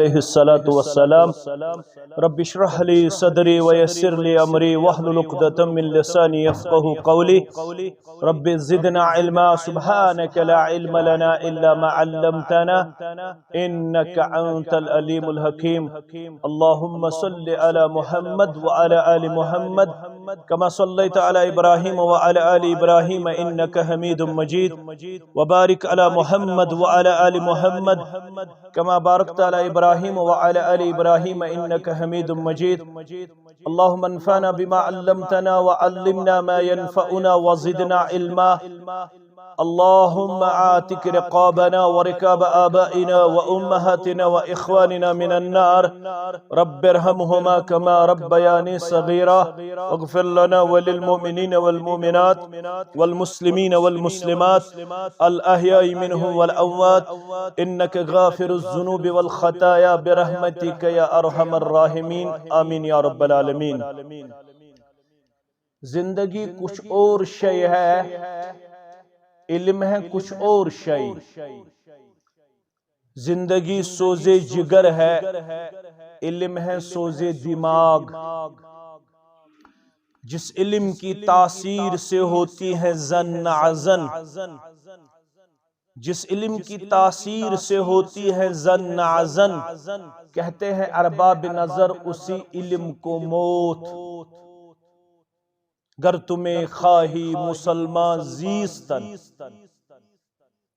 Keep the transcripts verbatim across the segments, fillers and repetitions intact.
عليه الصلاة والسلام. رب اشرح لي صدري ويسر لي أمري واحلل عقدة من لساني يفقه قولي. رب زدنا علما. سبحانك لا علم لنا إلا ما علمتنا إنك أنت العليم الحكيم. اللهم صل على محمد وعلى آل محمد كما صليت على إبراهيم وعلى آل إبراهيم إنك حميد مجيد. وبارك على محمد وعلى آل محمد كما باركت على إبراهيم وعلى آل إبراهيم إنك حميد مجيد. اللهم انفعنا بما علمتنا وعلمنا ما ينفعنا وزدنا علما. اللهم اعتق رقابنا ورقاب آبائنا وأمهاتنا وإخواننا من النار. رب ارحمهما كما ربياني صغيرا. واغفر لنا وللمؤمنين والمؤمنات والمسلمين والمسلمات الأحياء منهم والأموات إنك غافر الذنوب والخطايا برحمتك يا أرحم الراحمين. آمين يا رب العالمين. زندگی کچھ اور شے ہے، علم ہے کچھ اور شے۔ زندگی سوزے جگر ہے، علم ہے سوزے دماغ۔ جس علم کی تاثیر سے ہوتی ہے زن نعزن، جس علم کی تاثیر سے ہوتی ہے زن نعزن، کہتے ہیں ارباب نظر اسی علم کو موت۔ گر تو مے خواہی مسلمان زیستن،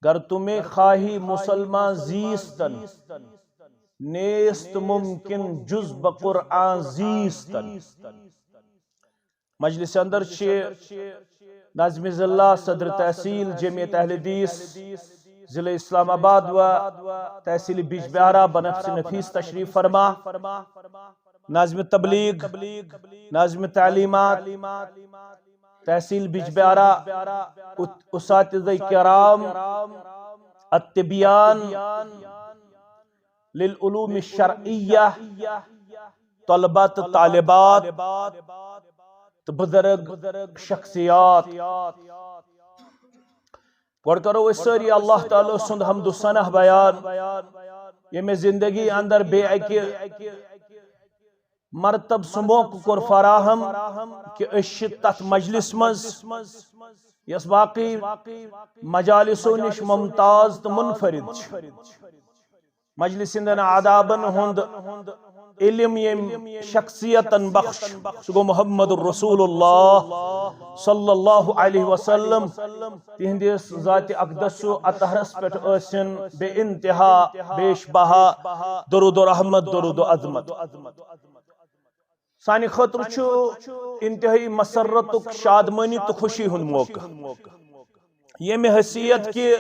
گر تو مے خواہی مسلمان زیستن، نیست ممکن جز بہ قرآن زیستن۔ مجلس اندر چھ ناظم ضلع، صدر تحصیل، جمعیت اہل حدیث ضلع اسلام آباد و تحصیل بیجبہارہ بنفس نفیس تشریف فرما، ناظم تبلیغ، ناظم تعلیمات، تحصیل بیجبہارہ، ات-، اساتذہ کرام، التبیان للعلوم الشرعیہ، طلبہ تہٕ طالبات، تہٕ بزرگ شخصیات۔ گۄڈٕ کرو أسۍ سٲری اللہ تعالیٰ سُنٛد حمد و ثنا بیان، ییٚمہِ زندگی اندر بیٚیہِ اکہِ مرتب سُہ موقعہٕ کوٚر فراہم کہِ أسۍ چھِ تتھ مجلس منٛز یۄس باقی مجالسو نِش ممتاز تہٕ منفرد چھِ۔ مجلس ہٕنٛدٮ۪ن آدابن ہُنٛد علم ییٚمۍ شخصیتن بخش، سُہ گوٚو محمد رسول اللہ صلی اللہ علیہ وسلم۔ تِہنٛدِس ذات اقدس و اطہرس پٮ۪ٹھ ٲسِن بے انتہا، بیش بہا درود و رحمت، درود و عظمت۔ سانہِ خٲطرٕ چھُ انتہٲئی مسرتُک، شادمٲنی تہٕ خوشی ہُنٛد موقعہٕ۔ ییٚمہِ حیثیت کہِ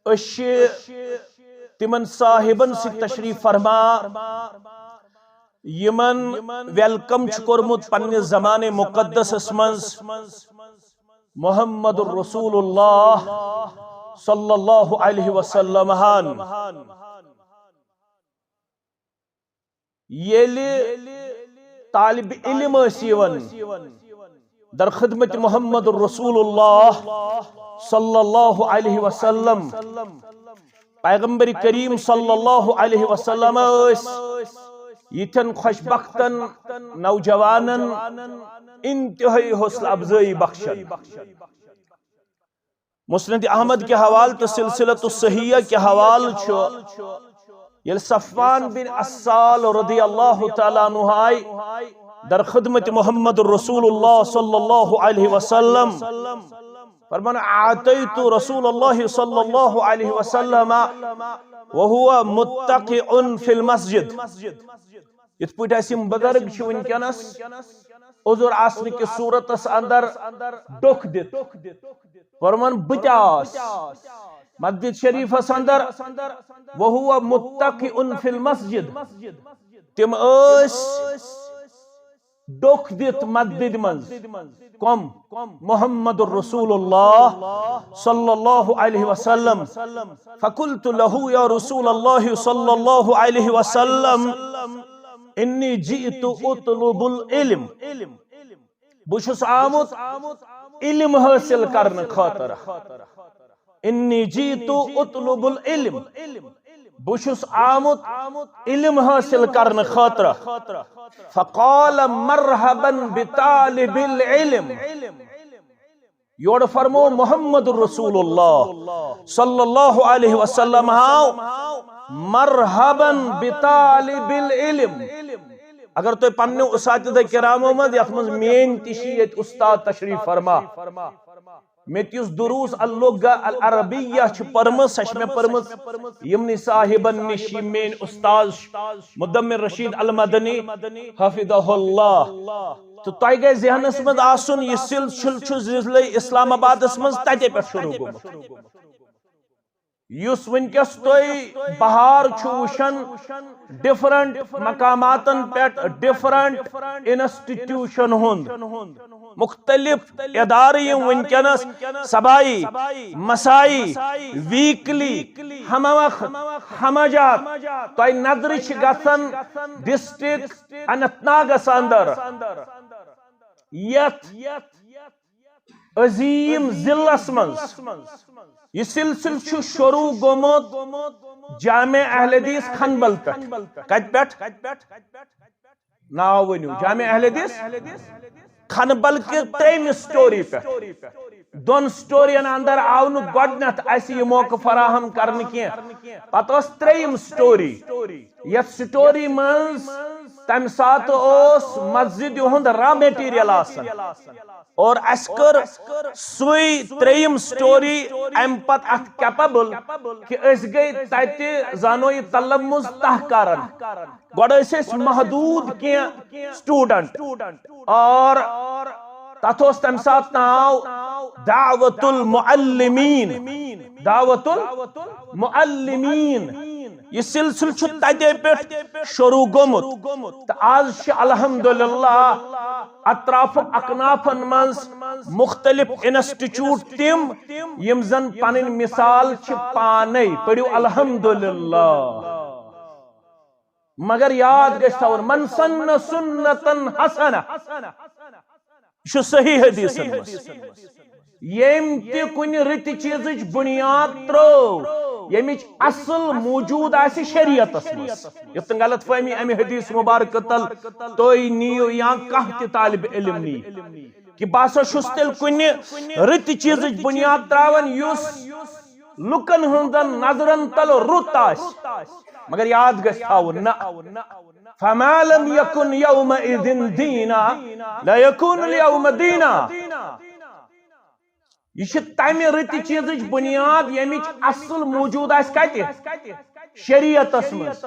أسۍ چھِ تِمن صاحبن سۭتۍ تشریف فرما، یِمن ویلکم چھُ کوٚرمُت پننِس زمانہِ مقدسس منٛز محمد رسول اللہ صلی اللہ علیہ وسلم ہن۔ ییٚلہِ طالب علم ٲسۍ یِوان در خدمت محمد رسول اللہ صلی اللہ علیہ وسلم، پیغمبر کریم صلی اللہ علیہ وسلم ٲسۍ یِتھٮ۪ن خوش بختن نوجوانن انتہٲئی حوصلہ افزٲیی بخشان۔ مسند احمد کہِ حوالہٕ تہٕ سلسلۃ الصحیحہ کہِ حوالہٕ چھُ، ییٚلہِ صفوان بن عسال رضی اللہ تعالیٰ عنہ آے در خدمت محمد رسول اللہ صلی اللہ علیہ وسلم، فرمان، اعطیت رسول اللہ صلی اللہ علیہ وسلم وهو متكئ في المسجد۔ یِتھ پٲٹھۍ اَسہِ یِم بزرگ چھِ وٕنکیٚنَس عذر آسنہٕ کِس صوٗرتس اندر ڈوٚکھ دِتھ۔ فرمان، بہٕ تہِ آس مسجد شریفس اندر، وهو متكئ في المسجد۔ تِم ٲسۍ ڈوٚکھ دِتھ مسجد منٛز۔ کم؟ محمد رسول اللہ صلی اللہ علیہ وسلم۔ فقلت له، یا رسول اللہ صلی اللہ علیہ وسلم، انی جئت اطلب العلم۔ بہٕ چھُس آمُت علم حٲصِل کرنہٕ خٲطرٕ۔ انی جئت اطلب العلم۔ بہٕ چھُس آمُت علم حٲصِل کرنہٕ خٲطرٕ۔ فقال مرحبا بطالب العلم۔ یورٕ فرمو محمد رسول اللہ صلی اللہ علیہ وسلم ہاو، مرحبا بطالب العلم۔ اگر تُہۍ پننیو اساتذہ کرامو منٛز، یتھ منٛز میٲنۍ تہِ چھِ ییٚتہِ استاد تشریف فرما، مےٚ تہِ یُس دروس اللغہ العربیہ چھِ پٔرمٕژ، سۄ چھِ مےٚ پٔرمٕژ یِمنٕے صاحبن نِش، یِم میٲنۍ استاد چھِ مدمر رشید المدنی حفظہ اللہ۔ تہٕ تۄہہِ گژھِ ذہنس منٛز آسُن، یہِ سلسلہٕ چھُ ضلع اسلام آبادس منٛز تتے پٮ۪ٹھ شروع گوٚمُت۔ یُس وٕنکیٚس تُہۍ بہار چھُ وٕچھان، ڈفرنٹ مقاماتن پٮ۪ٹھ ڈفرنٹ انسٹیٹیوشن ہُنٛد، مختلف ادارٕ یِم وٕنکیٚنس صبائی، مسائی، ویکلی، ہمہ وقت، ہمہ جات تۄہہِ نظرِ چھِ گژھان ڈسٹرکٹ اننت ناگس اندر، یتھ عظیم ضلعس منٛز۔ یہِ سلسلہٕ چھُ شروع گوٚمُت جامع اہل حدیث کھنبل پٮ۪ٹھ۔ کتہِ پٮ۪ٹھ؟ ناو ؤنِو۔ جامع اہل حدیث کھنبل کہِ ترٛیٚیِمہِ سٹوری پٮ۪ٹھ۔ دۄن سٹورین اندر آو نہٕ گۄڈٕنیتھ اسہِ یہِ موقعہٕ فراہم کرنہٕ کینٛہہ۔ پتہٕ ٲس ترٛیٚیِم سٹوری۔ یتھ سٹوری منٛز تمہِ ساتہٕ اوس مسجد ہُنٛد را میٹیریل آسان۔ اور اسہِ کٔر سُے ترٛیٚیِم سٹوری امہِ پتہٕ اتھ کیپیبل کہِ أسۍ گٔے تتہِ زانو یہِ تلمُز تہہ کران۔ گۄڈٕ ٲسۍ أسۍ محدوٗد کینٛہہ سٹوڈنٹ، اور تتھ اوس تمہِ ساتہٕ ناو دعوت المعلمین۔ دعوت المعلمین۔ یہِ سلسلہٕ چھُ تتے پٮ۪ٹھ شروع گوٚمُت۔ تہٕ آز چھِ الحمدللہ اطراف اکنافن منٛز مختلف انسٹیٹیوٹ تِم، یِم زن پنٕنۍ مثال چھِ پانے۔ پٔرِو الحمدللہ۔ مگر یاد گژھِ تھاوُن، من سن سنتن حسنہ۔ یہِ چھُ صحیح حدیثن منٛز۔ ییٚمۍ تہِ کُنہِ رٕتہِ چیٖزٕچ بُنیاد ترٲو، ییٚمِچ اصل موجود آسہِ شریعتس منٛز، یُتھ نہٕ غلط فہمی امہِ حدیث مبارکہٕ تل تُہۍ نِیِو یا کانٛہہ تہِ طالب علم نِیہِ، کہِ بہٕ ہسا چھُس تیٚلہِ کُنہِ رٕتہِ چیٖزٕچ بُنیاد تراوان یُس لُکن ہٕنٛدن نظرن تل رُت آسہِ۔ مگر یاد گژھِ تھاوُن، نہ، فما لم یکن یومئذ دینا، لا یکون الیوم دینا۔ یہِ چھِ تمہِ رٕتہِ چیٖزٕچ بُنیاد، ییٚمِچ اصل موجود آسہِ کتہِ؟ شریعتس منٛز،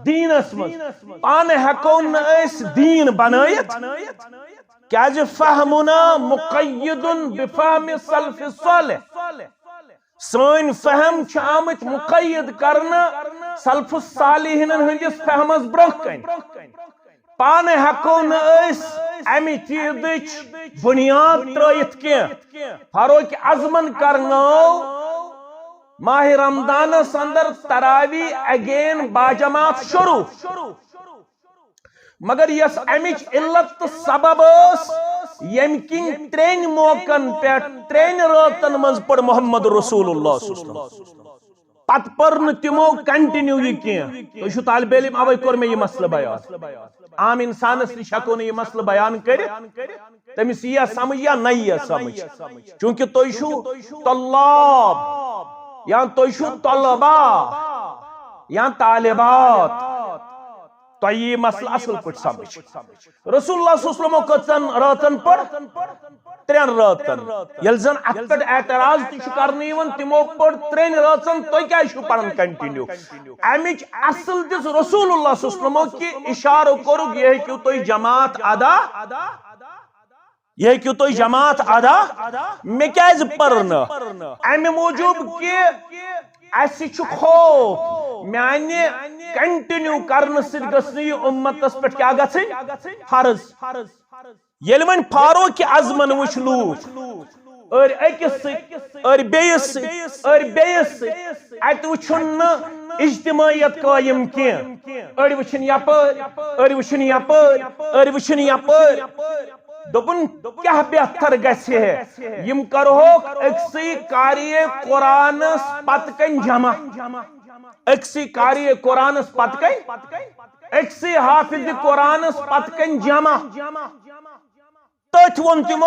دیٖنس منٛز۔ پانہٕ ہٮ۪کو نہٕ أسۍ دیٖن بنٲیِتھ، کیازِ فہمنا مقید بفہم سلف صالح۔ سٲنۍ فہم چھِ آمٕتۍ مقید کرنہٕ سلف صالحینن ہٕنٛدِس فہمس برونٛہہ کنہِ۔ پانہٕ ہٮ۪کو نہٕ أسۍ امہِ چیٖزٕچ بُنیاد ترٲیِتھ کینٛہہ۔ فاروق اعظمن کرنٲو ماہ رمضانس اندر تراویح again باجماعت شروع۔ مگر یۄس امِچ علت تہٕ سبب ٲس، ییٚمہِ کِنۍ ترٛٮ۪ن موقعن پٮ۪ٹھ، ترٛٮ۪ن رٲژن منٛز پٔر محمد رسول اللہ صلی اللہ علیہ وسلم۔ پتہٕ پٔر نہٕ تِمو continue یہِ کینٛہہ۔ تُہۍ چھِو طالب علم، اوے کوٚر مےٚ یہِ مسلہٕ بیان۔ عام انسانس نِش ہٮ۪کو نہٕ یہِ مسلہٕ بیان کٔرِتھ۔ تٔمِس یی یا سمجھ یا نہ یی یا سمجھ۔ چونکہ تُہۍ چھِو طلاب یا تُہۍ چھِو طلبا یا طالبات۔ تۄہہِ یی مسلہٕ اصل پٲٹھۍ سمجھ۔ رسول اللہ صلی اللہ علیہ وسلمو کٔژن رٲژن پٔر؟ ترٛٮ۪ن رٲژن۔ ییٚلہِ زن اتھ پٮ۪ٹھ اعتراض تہِ چھُ کرنہٕ یِوان، تِمو پٔر ترٛٮ۪ن رٲژن، تُہۍ کیازِ چھِو پران continue؟ امِچ اصل دِژ رسول اللہ صلی اللہ علیہ وسلمو کہِ اشارٕ کوٚرُکھ، یہِ ہیٚکِو تُہۍ جماعت ادا، یہِ ہیٚکِو تُہۍ جماعت ادا، مےٚ کیازِ پٔر نہٕ؟ امہِ موٗجوٗب کہِ اسہِ چھُ خوف میانہِ continue کرنہٕ سۭتۍ گٔژھ نہٕ یہِ اُمتس پٮ۪ٹھ کیٛاہ گژھٕنۍ؟ فرض۔ ییٚلہِ وۄنۍ فاروق اعظمن وٕچھ لوٗکھ، أرۍ أکِس سۭتۍ، أرۍ بیٚیِس سۭتۍ، أرۍ بیٚیِس سۭتۍ، اتہِ وٕچھُن نہٕ اجتماعیت قٲیِم کینٛہہ۔ أڑۍ وٕچھِن یپٲرۍ، أڑۍ وٕچھِن یپٲرۍ، أڑۍ وٕچھِن یپٲرۍ۔ دوٚپُن، کیٛاہ بہتر گژھِ ہے؟ یِم کرہوکھ أکسٕے قاری قرآنس پتہٕ کنۍ جمع۔ أکسٕے قاری قرآنس پتہٕ کنۍ، أکسٕے حافظ قرآنس پتہٕ کنۍ جمع۔ تٔتھۍ ووٚن تِمو،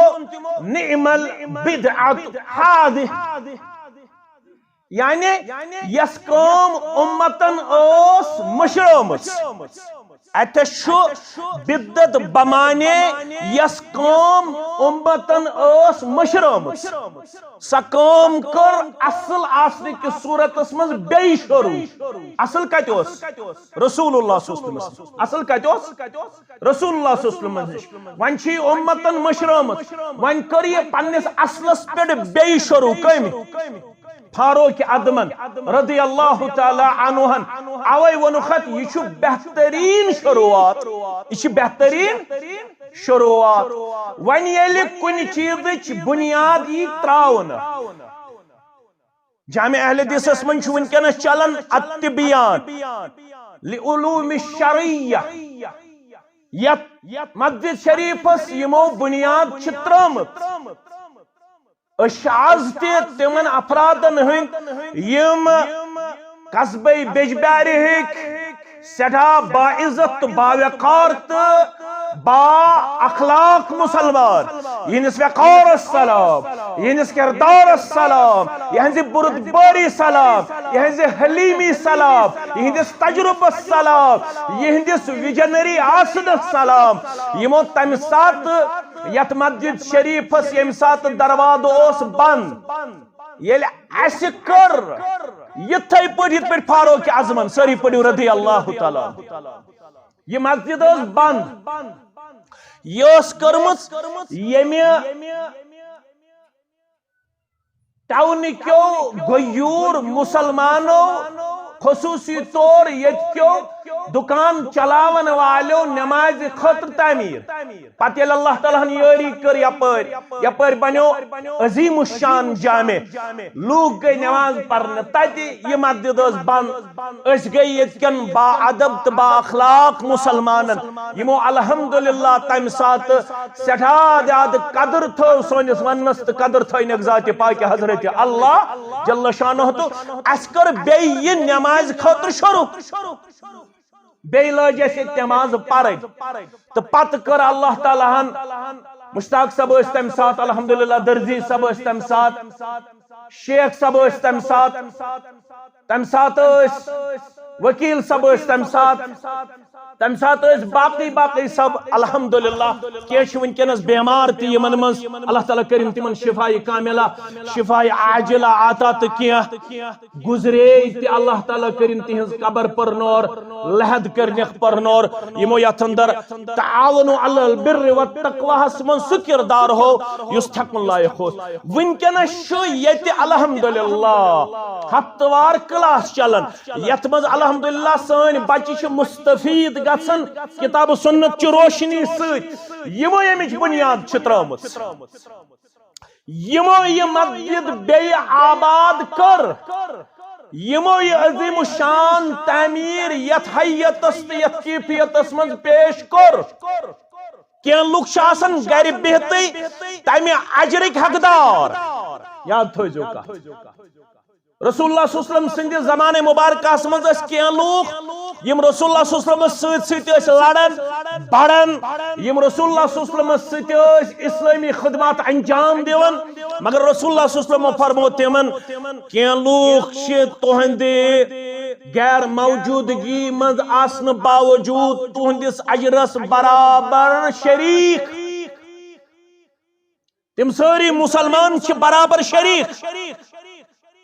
"نعم البدعة هذه"، یعنی یس کٲم امتن ٲس مشرٲومٕژ۔ اتھس چھُ بدعت بمانے یس کٲم امتن ٲس مشرٲومٕژ۔ سۄ کٲم کٔر اصل آسنہٕ کِس صورتس منٛز بیٚیہِ شروع۔ اصل کتہِ اوس؟ رسول اللہ صلی اللہ علیہ وسلم۔ اصل کتہِ اوس؟ رسول اللہ صلی اللہ علیہ وسلم نِش۔ وۄنۍ چھِ یہِ امتن مشرٲومٕژ، وۄنۍ کٔر یہِ پننِس اصلس پٮ۪ٹھ بیٚیہِ شروع۔ کٔمۍ؟ فاروق اعظمن رضی اللہ تعالی عنہن۔ اوے ووٚنُکھ اتھ، یہِ چھُ بہتریٖن شروعات، یہِ چھِ بہتریٖن شروعات۔ وۄنۍ ییٚلہِ کُنہِ چیٖزٕچ بُنیاد یی تراونہٕ، جامع اہل حدیثس منٛز چھُ وٕنکیٚنس چلان التبیان لعلوم الشرعیہ، یتھ مسجد شریفس یِمو بُنیاد چھِ ترٲومٕژ۔ أسۍ چھِ آز تہِ تِمن افرادن ہٕنٛدۍ یِم قصبے بیجبیارِ ہٕکۍ سٮ۪ٹھاہ باعزت تہٕ باوقار تہٕ با اخلاق مسلمان، یِہنٛدِس وقارس سلام، یِہنٛدِس کردارس سلام، یِہنٛزِ بردبٲری سلام، یِہنٛزِ حلیمی سلام، یِہنٛدِس تجربس سلام، یِہنٛدِس ویجنری آسنس سلام، یِمو تمہِ ساتہٕ یتھ مسجد شریفس ییٚمہِ ساتہٕ دروازٕ اوس بند، ییٚلہِ اسہِ کٔر یِتھے پٲٹھۍ، یِتھ پٲٹھۍ فاروق اعظمن، سٲری پٔرِو رضی اللہ تعالیٰ عنہ، یہِ مسجد ٲس بند، یہِ ٲس کٔرمٕژ ییٚمہِ ٹاونہٕ کیو غیور مسلمانو، خصوصی طور ییٚتہِ کیو دُکان چلاون والیو نمازِ خٲطرٕ تعمیٖر۔ پتہٕ ییٚلہِ اللہ تعالیٰ ہن یٲری کٔر یپٲرۍ، یپٲرۍ بنیو عظیم الشان جامع، لوٗکھ گٔے نماز پرنہِ تتہِ، یہِ مسجد ٲس بند۔ أسۍ گٔے ییٚتہِ کٮ۪ن با ادب تہٕ با اخلاق مسلمانن، یِمو الحمدللہ تمہِ ساتہٕ سٮ۪ٹھاہ زیادٕ قدر تھٲو سٲنِس وننس تہٕ قدر تھٲینکھ ذاتِ پاکہِ حضرت اللہ جل شانہ تہٕ اسہِ کٔر بیٚیہِ یہِ نمازِ خٲطرٕ شروع۔ بیٚیہِ لٲج اسہِ ییٚتہِ نماز پرٕنۍ۔ تہٕ پتہٕ کٔر اللہ تعالیٰ ہن، مشتاق صٲب ٲسۍ تمہِ ساتہٕ الحمدللہ، درزی صٲب ٲسۍ تمہِ ساتہٕ، شیخ صٲب ٲسۍ تمہِ ساتہٕ، تمہِ ساتہٕ ٲسۍ وکیل صٲب ٲسۍ تمہِ ساتہٕ، تمہِ ساتہٕ ٲسۍ باقٕے باقٕے صٲب۔ الحمدللہ، کینٛہہ چھِ وٕنکیٚنس بیمار تہِ، یِمن منٛز اللہ تعالیٰ کٔرِن تِمن شفایہِ کاملہ، شفایہِ عاجلہ عطا، تہٕ کینٛہہ گُزرے تہِ اللہ تعالیٰ کٔرِن تِہنٛز قبر پر نور، لحد کٔرنکھ پر نور۔ یِمو یتھ اندر تعاونوا علی البر والتقویٰ ہس منٛز سُہ کردار ہوو یُس تھکُن لایق اوس۔ وٕنکیٚنس چھُ ییٚتہِ الحمدللہ ہفتہٕ وار کلاس چلان، یتھ منٛز الحمدللہ سٲنۍ بچہِ چھِ مستفید گژھان، کتاب و سنت چہِ روشنی سۭتۍ۔ یِمو ییٚمِچ بُنیاد چھِ ترٲومٕژ، یِمو یہِ مسجد بیٚیہِ آباد کٔر، یِمو یہِ عظیم الشان تعمیٖر یتھ حیتس تہٕ یتھ کیفیتس منٛز پیش کوٚر۔ کینٛہہ لُکھ چھِ آسان گرِ بِہتٕے تمہِ اجرٕکۍ حقدار۔ یاد تھٲیزیو کتھ۔ رسول اللہ صلی اللہ علیہ وسلم سٕنٛدِ زمانہٕ مبارکس منٛز ٲسۍ کینٛہہ لوٗکھ، یِم رسول اللہ صلی اللہ علیہ وسلمس سۭتۍ سۭتۍ ٲسۍ لڑان، بڑان، یِم رسول اللہ صلی اللہ علیہ وسلمس سۭتۍ ٲسۍ اسلٲمی خدمات انجام دِوان، مگر رسول اللہ صلی اللہ علیہ وسلمو فرموو تِمن، کینٛہہ لوٗکھ چھِ تُہنٛدِ غیر موجودگی منٛز آسنہٕ باوجود تُہنٛدِس اجرس برابر شریک۔ تِم سٲری مسلمان چھِ برابر شریک۔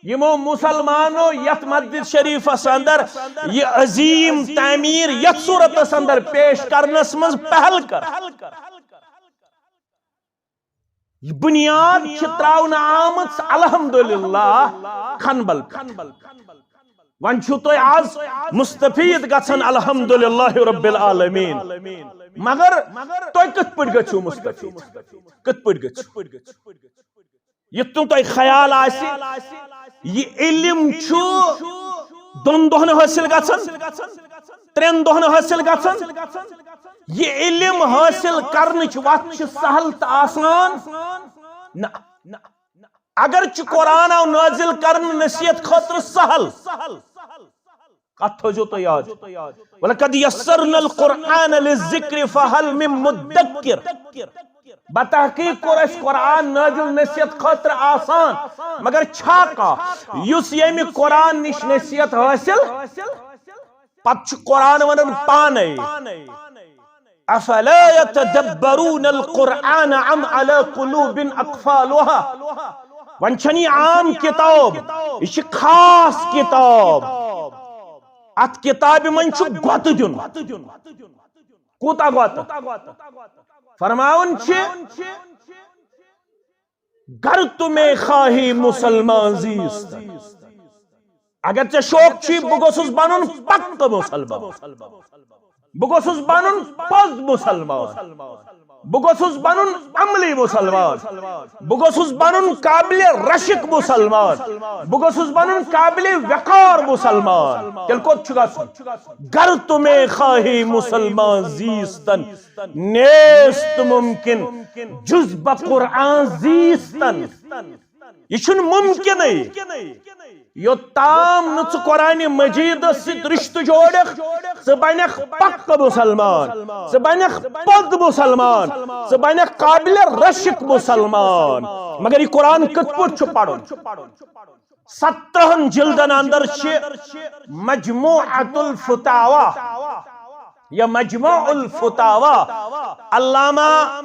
یِمو مسلمانو یتھ مسجد شریفس اندر یہِ عظیم تعمیٖر یتھ صورتس اندر پیش کرنس منٛز پہل کٔر۔ یہِ بُنیاد چھِ تراونہٕ آمٕژ الحمدللہ کھنبل پٮ۪ٹھ۔ وۄنۍ چھِو تُہۍ آز مستفید گژھان الحمدللہ رب العالمین۔ مگر تُہۍ کِتھ پٲٹھۍ گٔژھِو مستفید؟ کِتھ پٲٹھۍ گٔژھِو؟ یُتھ نہٕ تۄہہِ خیال آسہِ، یہِ علم چھُ دۄن دۄہن حٲصِل گژھان، ترٛٮ۪ن دۄہن حٲصِل گژھان۔ یہِ علم حٲصِل کرنٕچ وتھ چھِ سہل تہٕ آسان۔ نہ، اگرچہِ قرآن آو نٲزِل کرنہٕ نصیحت خٲطرٕ سہل، کتھ تھٲوزیو تُہۍ یاد۔ وَلَقَدْ يَسَّرْنَا الْقُرْآنَ لِلذِّكْرِ فَهَلْ مِن مُّدَّكِرٍ۔ بتحقیق کوٚر اَسہِ قرآن نٲزِل نصیحت خٲطرٕ آسان، مگر چھا کانٛہہ یُس ییٚمہِ قرآن نِش نصیحت حٲصِل، پتہٕ چھُ قرآن ونان پانے، افلا یتدبرون القرآن ام علی قلوب اقفالها۔ وۄنۍ چھنہٕ یہِ عام کتاب، یہِ چھِ خاص کتاب۔ اتھ کتابہِ منٛز چھُ گۄتہٕ دیُن۔ کوٗتاہ گۄتہٕ؟ فرماوان چھِ، گر تُمے خواہی مسلمان زیستن۔ اگر ژےٚ شوق چھُے بہٕ گوٚژھُس بنُن پکہٕ مسلمان، بہٕ گوٚژھُس بنُن پوٚز مسلمان، بہٕ گوٚژھُس بنُن عملی مسلمان، بہٕ گوٚژھُس بنُن قابل رشک مسلمان، بہٕ گوٚژھُس بنُن قابل وقار مسلمان۔ تیٚلہِ کوٚت چھُ گژھُن؟ گر تُمے خواہی مسلمان زیستن، نیست ممکن جز بہ قرآن زیستن۔ یہِ چھُنہٕ مُمکِنٕے۔ یوٚتام نہٕ ژٕ قرآنِ مجیدس سۭتۍ رشتہٕ جوڑکھ، ژٕ بنکھ پکہٕ مسلمان، ژٕ بنکھ پوٚز مسلمان، ژٕ بنکھ قابل رشک مسلمان۔ مگر یہِ قرآن کِتھ پٲٹھۍ چھُ پرُن؟ سترہن جلدن اندر چھِ مجموعۃ الفتاوی یا مجموع الفتاوی، علامہ